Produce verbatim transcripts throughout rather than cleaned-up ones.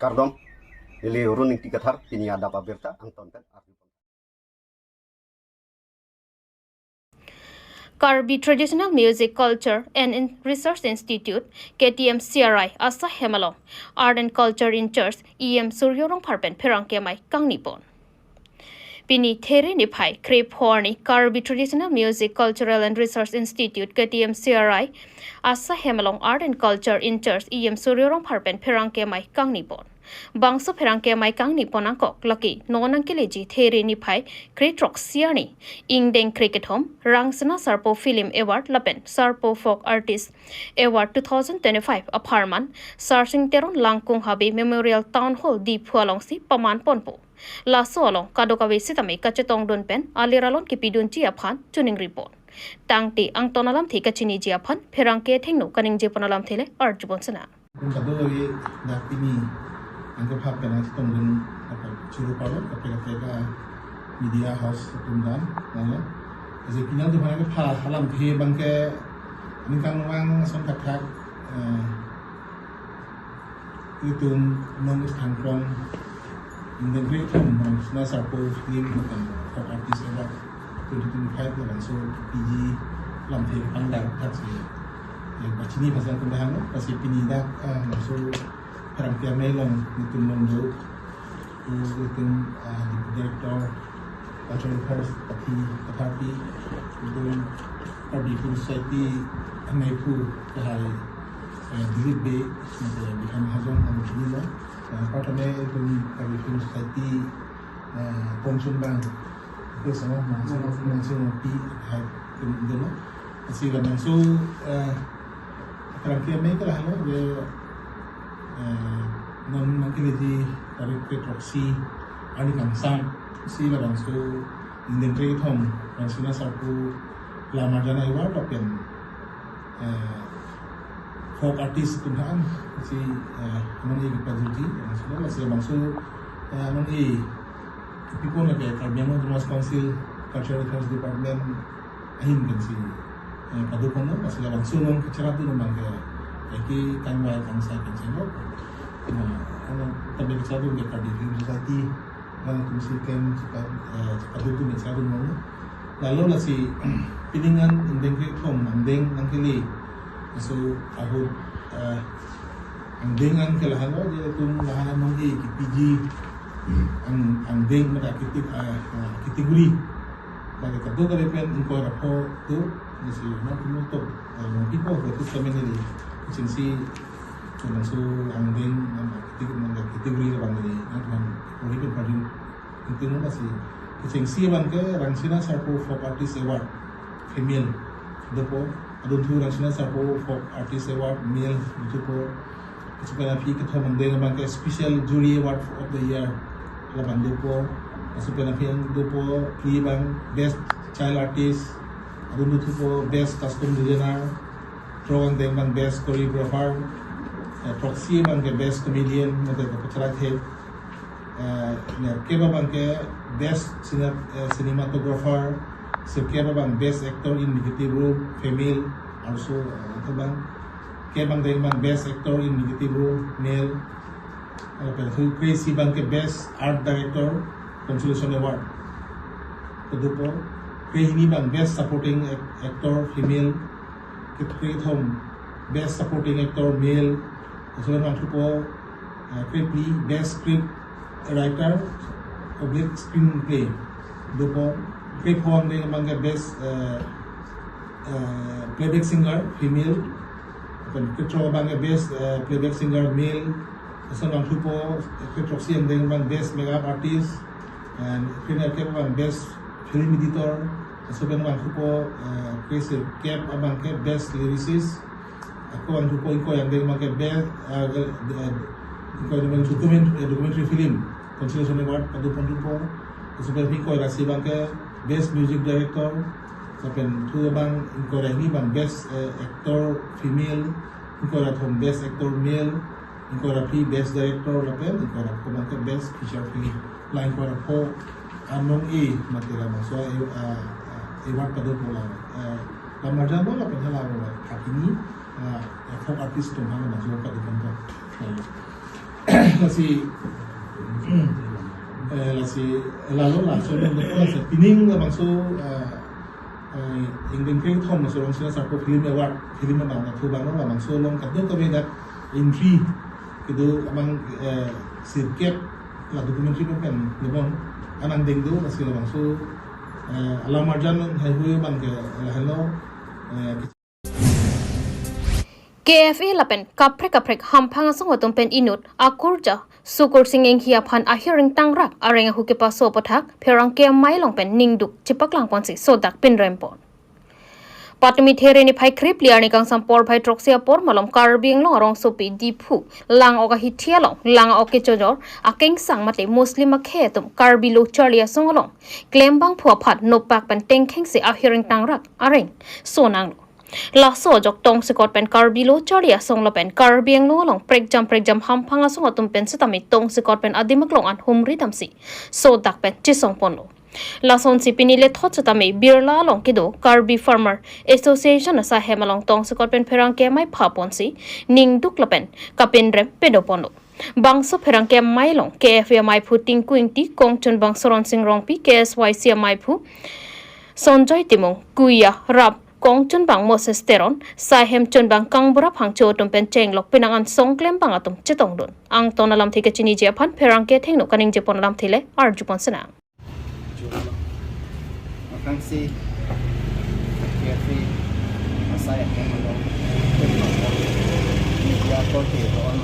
Kardom, neli Run Ingti Kathar, pini adap abirta angton pen arju. Karbi Traditional Music Culture and In-, Research Institute, K T M C R I, asai hem along Art and Culture in-charge E M Surjo Rongphar pen pherangke amei kangni pon. Pini There niphai krepho arni Karbi Traditional Music Cultural and Research Institute, K T M C R I, asai hem along Art and Culture in-charge E M Surjo Rongphar pen pherangke amei kangni pon. Bangso pherangke amei kangni pon angkok lake non nangkeleji There niphai kre throksi arni ingdeng kre kethom Rangsina Sarpo Film Award lapen Sarpo Folk Artist Award two thousand twenty-five apharman Sarsing Teron Langkung Habe Memorial Town Hall Diphu alongsi paman ponpo. Laso along kadokave sitame kachetongdun pen alir alon kepidunji aphan choningri pon. Tangte angton alamthe kachiniji aphan pherangke athengno kaningje pon alamthe le arju pon sena. Kum kadokave dak pini angkepha pen nangchetongdun dapat churu palo kaprek kaprek a media house atum dan nanglo. Jadi pini angkepha alamthe abangke ningkan vang ason kathak, eh, itum non is thangkrong ingdeng kre kethom Rangsina Sarpo Film lapen Folk Artist Award twenty twenty-five labangso P G alamthe pangdak thaksi, eh, pachini pasang kundahang lo, pasi pini dak, eh, labangso pherangke amei along itum along do, itum, eh, Deputy Director, Cultural Affairs, Pathy Katharpi, itum Karbi Film Society ameiphu lahai, eh, Dilip Bey, eh, Bikram Mahajon, kami sini lo. Eh, pertama itum Karbi Film Society, eh, Pongchun Bang, itu semua masuk, masuk ngopi, hai, itum dulu. Lasi labangso, eh, pherangke amei ke lahelo, je, eh, non nangkeleji tarik kre throksi arni kangsam si labangso ingdeng kre kethom Rangsina Sarpo Lamarjan Award lapen, eh, Folk Artist atum aphan si, eh, non e kepajirji, labangso, lasi labangso, eh, non e kepipon lake Karbi Anglong Autonomous Council Cultural Affairs Department ahin pensi, eh, padukon lo, lasi labangso along kacheradun abangke, eh, ke kangvai kangsai pensi lo. Nah, ano, kami kacheradun ke Karbi Film Society, lang atum si ken chepa-, eh, chepadukdun kacheradun lo. Lalo lasi, pining an ingdeng kre kethom angdeng nangkele. So, ahut, eh, angdeng an ke lahelo, je itum lahan non e kepiji ang, angdeng mata kiti-, eh, eh, category. Bagi kadokave pen ingkoi ra pho do, lasi non tum to, eh, non pipo do tu kami neli. Kechengsi, kechengsi angdeng, non category, non category abang neli, non, non, ori pen pajun. Itum lasi, kechengsi abangke Rangsina Sarpo Folk Artist Award, female, dopo, adunthu Rangsina Sarpo Folk Artist Award, male, dopo, laso pen aphi kethom angdeng abangke Special Jury Award of the Year, labang dopo, laso pen aphi ang dopo, phli abang Best Child Artist, adun dothupo Best Costume Designer, throk angdeng abang Best Choreographer, eh, throksi abangke Best Comedian, mate kapacharak he, eh, nerkep abangke Best Cine-, eh, Cinematographer, sirkep abang Best Actor in Negative Role, female, also, eh, abang, kep angdeng abang Best Actor in Negative Role, male, eh, lapen kre-isi abangke Best Art Director, Consolation Award, kedopo, krehini abang Best Supporting Ac-, Actor, female, kre-, kre kethom Best Supporting Actor, male, laso pen vangthupo, eh, krephli Best Script Writer oblique Screenplay, dopo, krepho angdeng abangke Best, eh, eh, Playback Singer, female, lapen krethrok abangke Best, eh, Playback Singer, male, laso pen vangthupo, eh, krethroksi angdeng abang Best Makeup Artist, and krenerkep abang Best Film Editor, laso pen vangthupo, eh, kresirkep abangke Best Lyricist, ako vangthupo ingkoi angdeng abangke Best, eh, eh, ingkoi abang document-, eh, Documentary Film, Consolation Award, pado ponthupo, laso pen ingkoi ra isi abangke Best Music Director, lapen thu abang ingkoi ra hini abang Best, eh, Actor Female, ingkoi ra thom Best Actor Male, ingkoi ra phli Best Director lapen ingkoi ra pho abangke Best Feature Film. La ingkoi ra pho anong e mate labangso a, a, a, award padopo la, eh, Lamarjan lo lapen hala lo la thakini, eh, folk artist atum aphan labangso padopo to. Lasi, eh, lasi, lalo laso along lasi pining labangso, eh, eh, ingdeng kethom laso along sila sarpo film award, film abang na thu abang labangso along kadokave dak entry kedo abang, eh, sirkep la documentary pen lebon anang dengdo lasi labangso, eh, alam arjan haihui abang ke lahelo, eh, K F A lapen kaprek kaprek hamphang asong atum pen inut akurja Sukursing Enghi aphan ahir ingtangrak areng ahu kepaso aphuthak pherangke amei along pen ningduk chepaklang ponsi sodak pinrem pon. Patumi There niphai krip liarni kangsam porphai throksi apor malom Karbi Anglong arongsopi Diphu lang-ok ahithi along lang-ok kechojor akengsang mate Muslim akhei atum Karbi Lo Charli Asong along klembangphu aphan nopak pen tengkhengsi ahir ingtangrak areng sonanglo. Laso ajok tongsekot pen Karbi Lo Charli Asong lapen Karbi Anglong along prekjam prekjam hamphang asong atum pen setame tongsekot pen adim aklong an humri damsi sodak pen chesong ponlo. Lasonsi pini lethot setame Birla along kedo Karbi Farmer Association asahem along tongsekot pen pherangke amei pha ponsi ningduk lapen kapinrem pedo ponlo. Bangso pherangke amei along K F A ameiphu Tinku Ingti, kongchunbang Soronsing Rongpi, K S Y C ameiphu Sonjoy Timung, Kuya Rap, kongchunbang Moses Teron, sahem chunbang Kangbura Phangcho atum pen chenglok penang an song klembang atum chetongdun. Angton alamthe kachiniji aphan pherangke athengno kaningje pon alamthe le arju pon senang. Juro lo. Mathangsi K F A asai ahem along media korte do-an.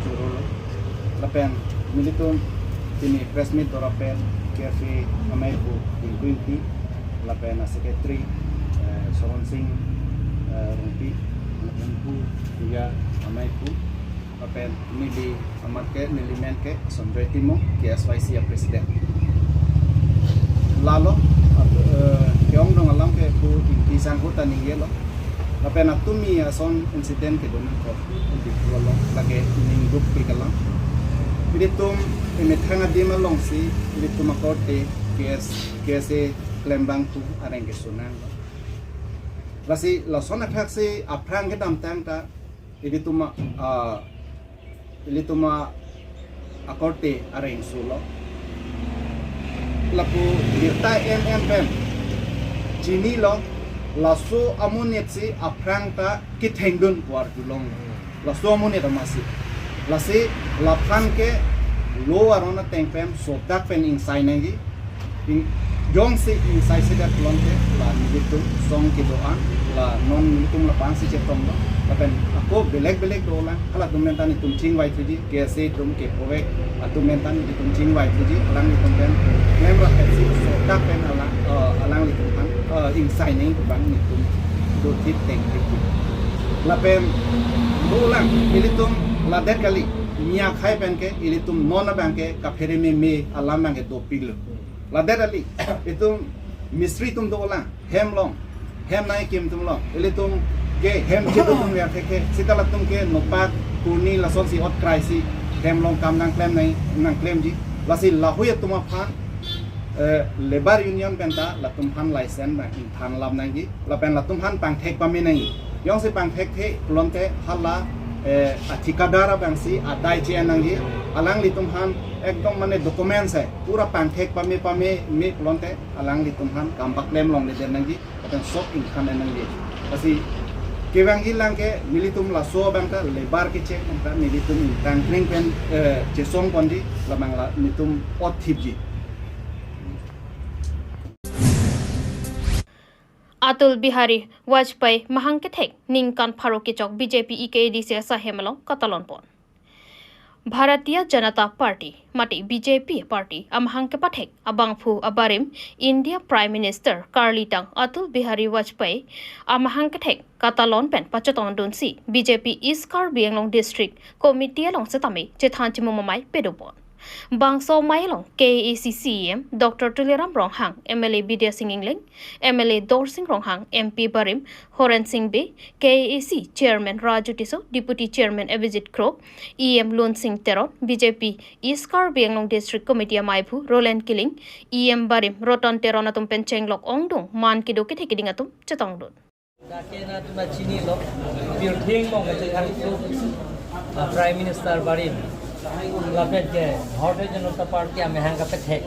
Juro lo. Lapen nelitum pini press meet do-an pen K F A ameiphu Tinku Ingti lapen a secretary, eh, Soronsing, eh, Rongpi, lapen pu Kuya ameiphu, lapen neli amat ke, neli men ke Sonjoy Timung, K S Y C a president. Lalo, ap-, eh, ke-ongdung alam ke pu Ingti sang ahut ta ningjelo. Lapen atumi ason incident kedo nangkok, Diphu along, lake ningduk pik alam. Ilitum emethang adim alongsi, ilitum akorte, K S, K S A klembangphu areng kesonanglo. Lasi, lason athaksi aphrang kedamtang ta, ilitum a, ah, ilitum a akorte areng sulo. Lapu birta M M pen chinilo, laso amonit si aphrang ta kethengdun pu arjulong. Laso amonit amatsi. Lasi laphan ke lo aron ateng pen sodak pen ingsai nangji. Ing-, jongsi ingsai sedak pulote la nelitum song kedo-an, la non nelitum lapu-ansi chetonglo. Lapen ako belek belek dolang, halatum pen ta nelitum chingvai thuji, K S A atum ke provek atum pen ta nelitum chingvai thuji, alanglitum pen klem rapetsi sodak pen alang, eh, alanglitum aphan, eh, ingsai nangji pu abang nelitum dothip tengthip. Lapen dolang, ilitum ladet kali, mi akhei pen ke, ilitum non abang ke, kaphere meme alam abang ke dopiklo. Ladet kali, itum mistri atum dolang, hem along, hem nangkim atum along, ilitum ke hem chedo atum ya theke, seta latum ke nopak, kurni lasonsi ot kraisi, hem along kam nangklem nang, nangklemji, lasi lahui atum aphan, eh, labour union pen ta, latum aphan license abang ingthan lap nangji, lapen latum aphan pangthek pame nangji. Jongsi pangthekthe pulote hala, eh, athikadar abangsi adai che-en nangji. Alanglitum aphan ekdom mane documents hai, pura pangthek pame pame me pulote alanglitum aphan kam paklem longledet nangji, lapen sok ingthan en nangji. Lasi kevangji lang ke nelitum laso abang ta labour keche abang ta nelitum ingtangkring pen, eh, chesong ponji, labang la nelitum ot thipji. Atal Bihari Vajpayee mahang kethek ningkan pharo kechok B J P E K A D C asahem along katalon pon. Bharatiya Janata Party mate B J P party amahang kepathek abangphu abarim India Prime Minister karlitang Atal Bihari Vajpayee amahang kethek katalon pen pachetongdunsi B J P East Karbi Anglong District Committee along setame chethan chimum amei pedo pon. Bangso amei along K A A C C E M Doctor Tuliram Ronghang, M L A Bidya Sing Engleng, M L A Dorsing Ronghang, M P barim Horen Sing Bey, K A A C Chairman Raju Tisso, Deputy Chairman Abhijit Kro, E M Lunsing Teron, B J P East Karbi Anglong District Committee ameiphu Roland Killing, E M barim Roton Teron atum pen chenglok ongdung man kedo kethe keding atum chetongdun. Dak ke nangtum ta chinilo, pirthe angbong kachethan tu, ah, Prime Minister barim, lapen ke Bharatiya Janata Party amahang kapethek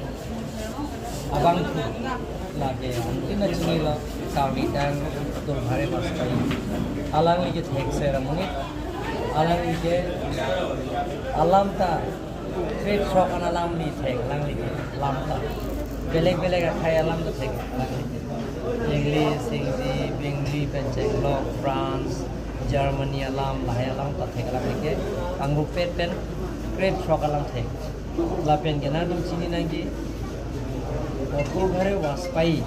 abang tu, lake nangtum ta chinilo, Karbi tang Atal Bihari Vajpayee, alangli kethek sera monit, alangli ke alam ta krethrok an alamli thek, alangli ke alam ta belek belek akhei alam ta thek, alangli ke English, Hindi, Bengali pen chenglok, France, Germany alam, lahai alam ta thek, alangli ke angrupet pen krethrok alam thek. Lapen ke nangtum chini nangji, Atal Bihari Vajpayee,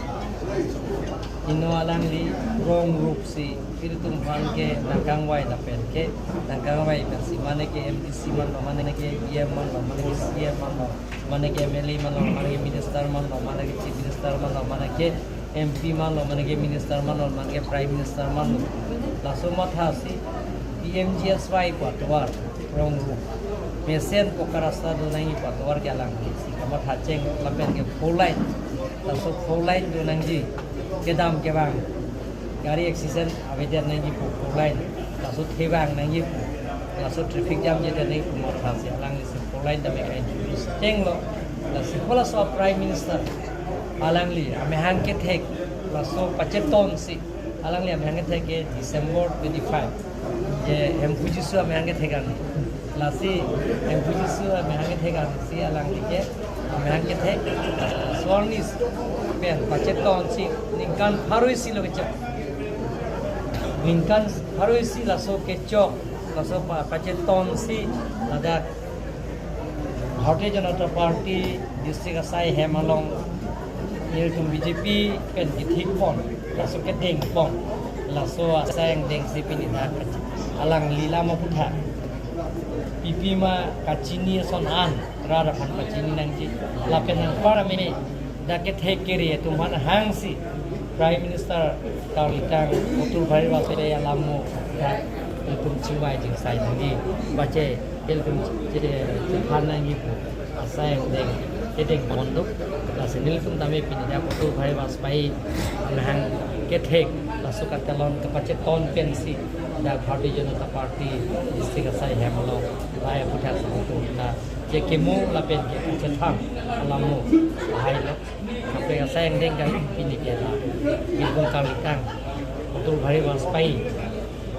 ino alangli rong rup si ilitum aphan ke nangkangvai, lapen ke nangkangvai pensi mane ke M D C manlo, mane ke E M manlo, mane ke C E M manlo, mane ke M L A manlo, mane ke minister manlo, mane ke chief minister manlo, mane ke M P manlo, mane ke minister manlo, mane ke prime minister manlo, laso mathasi P M G S Y pu atovar rong rup, mesen poka rasta do nangji pu atovar ke alangli si kamatha cheng, lapen ke four lane, laso four lane do nangji, kedam kevang gari accident avedet nangji pu four lane, laso thevang nangji pu, laso traffic jam jedet nangji pu mathasi alangli si four lane tame ka-introduce chenglo. Lasi halaso Prime Minister alangli amahang kethek, laso pacheton si alangli amahang kethek ke December twenty-five, je Hemphu Jisu amahang kethek arni. Lasi Hemphu Jisu amahang kethek arni si alangli ke amahang kethek, eh, swarnis pen pacheton si ningkan pharo isi lo kechok. Ningkan pharo isi laso kechok, laso pa-, pacheton si ladak Bharatiya Janata Party district asai hem along nelitum B J P pen kethik pon, laso kedeng pon, laso asai angdeng si pini dak alangli alam aputhak, pipi ma kachini ason an, rat aphan pachini nangji, lapen nangpar amene dak kethek kere atum aphan hangsi Prime Minister Karbi tang Atal Bihari Vajpayee alam mo dak itum chingvai chingsai nangji, bache ilitum che-, chethan nangji pu asai angdeng kedeng pon do. Lasi nelitum tame pini dak Atal Bihari Vajpayee amahang kethek, laso katelon kapacheton pensi dak Bharatiya Janata Party district asai hem along lahai aputhak si itum ta chekimo lapen ke kachethan alam mo lahai lo. Kaprek asai angdeng ke pini ke la Bhimkang Karbi tang Atal Bihari Vajpayee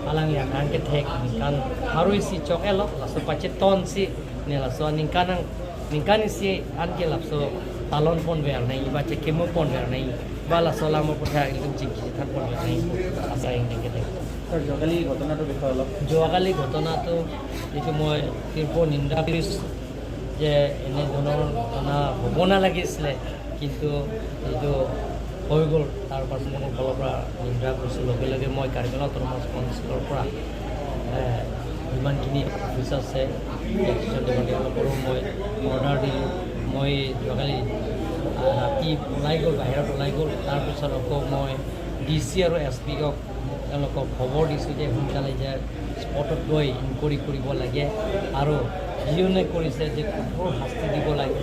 alangli amahang kethek ningkan pharo isi chok-et lo, laso pacheton si ne laso ningkan ang, ningkan isi an ke laso talon ponver nangji, ba chekimo ponver nangji, ba laso alam aputhak ilitum chingki chethan ponver nangji pu asai angdeng kethek. Sir, যোৱাকালি ঘটনাটোৰ বিষয়ে অলপ। যোৱাকালি ঘটনাটো যিটো মই তীব্ৰ নিন্দা কৰিছোঁ যে এনেধৰণৰ ঘটনা হ'ব নালাগিছিলে, কিন্তু এইটো হৈ গ'ল, তাৰ পাছত মোৰ ফালৰ পৰা নিন্দা কৰিছোঁ। লগে লগে মই কাৰ্বি আংলং অট'নমাছ কাউন্সিলৰ পৰা, এ, যিমানখিনি অফিচ আছে, টেক্সেছৰ ডিপাৰ্টমেণ্টৰ পৰাও মই অৰ্ডাৰ দিলোঁ। মই যোৱাকালি, আ, ৰাতি ওলাই গ'ল, বাহিৰত ওলাই গ'ল। তাৰপিছত আকৌ মই ডি চি আৰু এছ পিক তেওঁলোকক খবৰ দিছোঁ যে সোনকালে যে স্পটত গৈ ইনকুৱাৰী কৰিব লাগে আৰু যিজনে কৰিছে যে কঠোৰ শাস্তি দিব লাগে,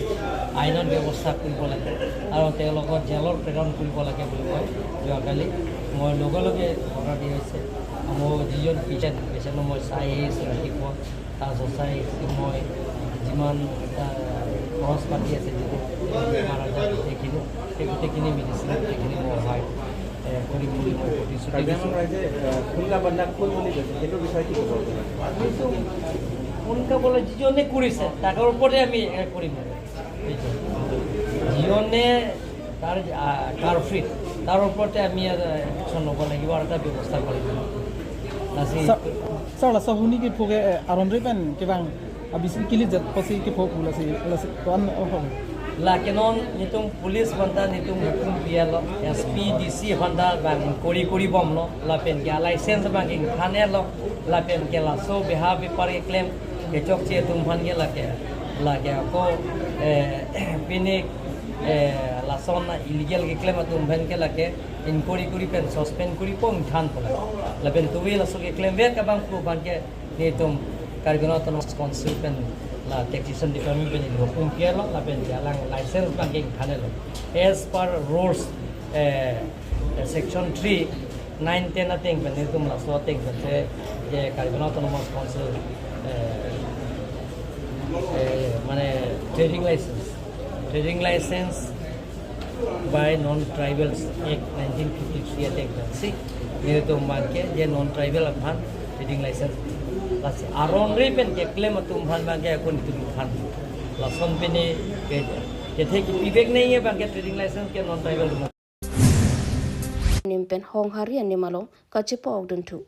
আইনত ব্যৱস্থা কৰিব লাগে আৰু তেওঁলোকক জেলত প্ৰেৰণ কৰিব লাগে বুলি মই যোৱাকালি মই লগে লগে অৰ্ডাৰ দিয়া হৈছে। মোৰ যিজন পেচেণ্ট, পেচেণ্টক মই চাই আহিছোঁ ৰাতিপুৱা, তাৰ পিছত চাই মই যিমান, আহ, খৰচ পাতি আছে, যিটো বেমাৰ আজাৰ গোটেইখিনি, সেই গোটেইখিনি মেডিচিন গোটেইখিনি মই সহায়, এ, কৰিম বুলি মই প্ৰতিশ্ৰুতি কাৰ্বি দিছোঁ। আংলং ৰাইজে, আহ, খুন কা বদলা খুন বুলি কৈছে, সেইটোৰ বিষয়ে কি ক'ব আপুনি? এইটো খুন কা বদলা যিজনে কৰিছে, তাৰ ওপৰতে আমি, এ, কৰিম। এইটো। যিজনে তাৰ, আহ, কালপ্ৰিট, তাৰ ওপৰতে আমি, আহ, একশ্যন ল'ব লাগিব আৰু এটা ব্যৱস্থা কৰিব। আজি sir, sir, laso huni kepho ke, eh, aron ri pen kevang abis kilit jat pasi kepho pu lasi, lasi tuan, oh, oh. Lake non nelitum police aphanta nelitum hukum pi-etlo, S P, D C aphanta bang inquiry koribomlo, lapen ke license bang ingthan-etlo, lapen ke laso beha bepar keklem kechokche atum aphan ke lake, lake ako, eh, pine, eh, lason illegal keklem atum aphan ke lake inquiry kori pen suspend kori pon than pon. Lapen tuwe laso keklem vet abang pu aphan ke nelitum Karbi Anglong Autonomous Council pen la Taxation Department pen hukum pi-etlo, lapen ke alang license abang ke ingthan-etlo. As per rules, eh, section three, Nine ten ateng pen, netum laso ateng pen se, je Karbi Anglong Autonomous Council, eh, eh, mane trading license, trading license by non-tribals Act nineteen fifty-three ateng pen si, netum abangke je non-tribal aphan trading license. Lasi aron ri pen keklem atum aphan abangke akun tum aphan. Lason pini ke, kethe kipivek nangji abangke trading license ke non-tribal atum. Nim pen Honghari anim along kachepa-okdun thu.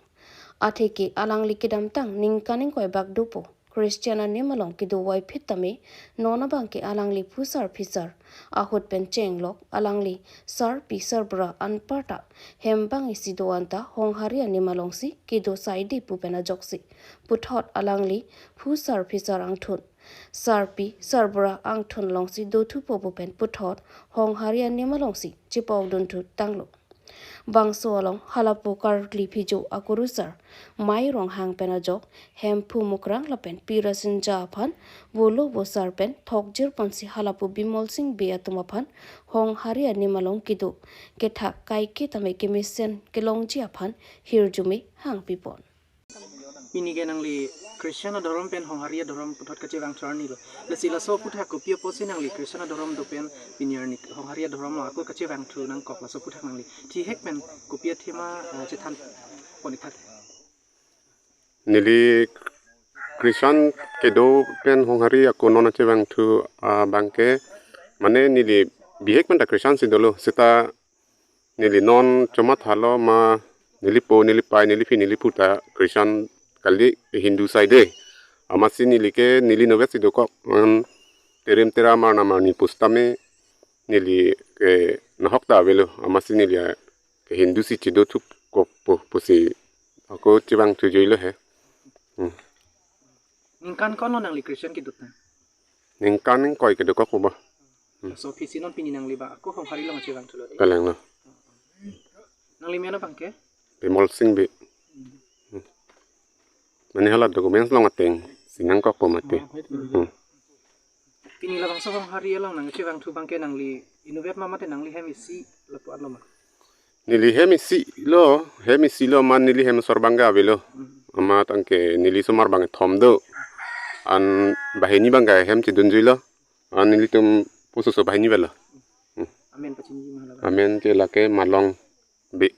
Atheke alangli kedamtang ningkan ingkoi bak dopo Christian anim along kedo vaiphit tame, non abangke alangli phusar phisar ahut pen chenglok, alangli sarpi sarbura anparta hem bang isi do anta Honghari anim alongsi kedo saide pu pen ajoksi puthot alangli phusar phisar angthun, sarpi sarbura angthun alongsi dothupo pu pen puthot Honghari anim alongsi chepa-okdun thu tanglo. Bangso along halapu karkli phijo akurusar Mai Ronghang pen ajok Hemphu Mukrang lapen Pi Rasinja aphan volo vosar pen thokjir ponsi halapu Bimol Sing Bey atum aphan Honghari anim along kedo kethak kaike tame kemesen kelongji aphan hirjume hangpipon. Pini ke nangli Christian adhorom pen Honghari adhorom puthot kachevang thu arni lo. Lasi laso aphuthak kopi apotsi nangli Christian adhorom do pen pini arni Honghari adhorom along ako kachevang thu nangkok, laso aphuthak nangli thihek pen kopi athema, eh, chethan pon-ik tha. Neli Christian kedo pen Honghari ako non achevang thu, ah, abangke, mane neli bihek pen ta Christian si dolo, seta neli non chomathalo ma neli po, neli pai, neli phi, neli phu ta Christian kali, Hindu saide. Amatsi neli ke neli novet si dokok, an terim teram arnam arni pusitame neli ke nahok ta avelo, amatsi neli ke Hindu si chedo thukokpo pusi ako chevang thu juilo he. Hmm. Ningkan ko-an lo nangli Christian kedotang? Ningkan ingkoi kedokokpo ba. Hmm. Laso aphisi non pini nangli ba ako Honghari along chevang thulo de. Kalanglo. Nangli men abangke? Bimol Sing Bey. Hmm. Mane hala documents along ateng si nangkokpo mati. Hmm. Pini labangso Honghari along nangchevang thu abangke nangli inutvet ma mate nangli hem isi lapu-an lo ma? Neli hem isi lo, hem isi lo, ma neli hem osomar abangke avelo. Hmm. Amat anke neli osomar abangke thom do. An banghini abangke hem chedun juilo. An nelitum pusoso banghini avelo. Hmm. Amen pachiniji ma hala? Amen ke lake Malong Bey.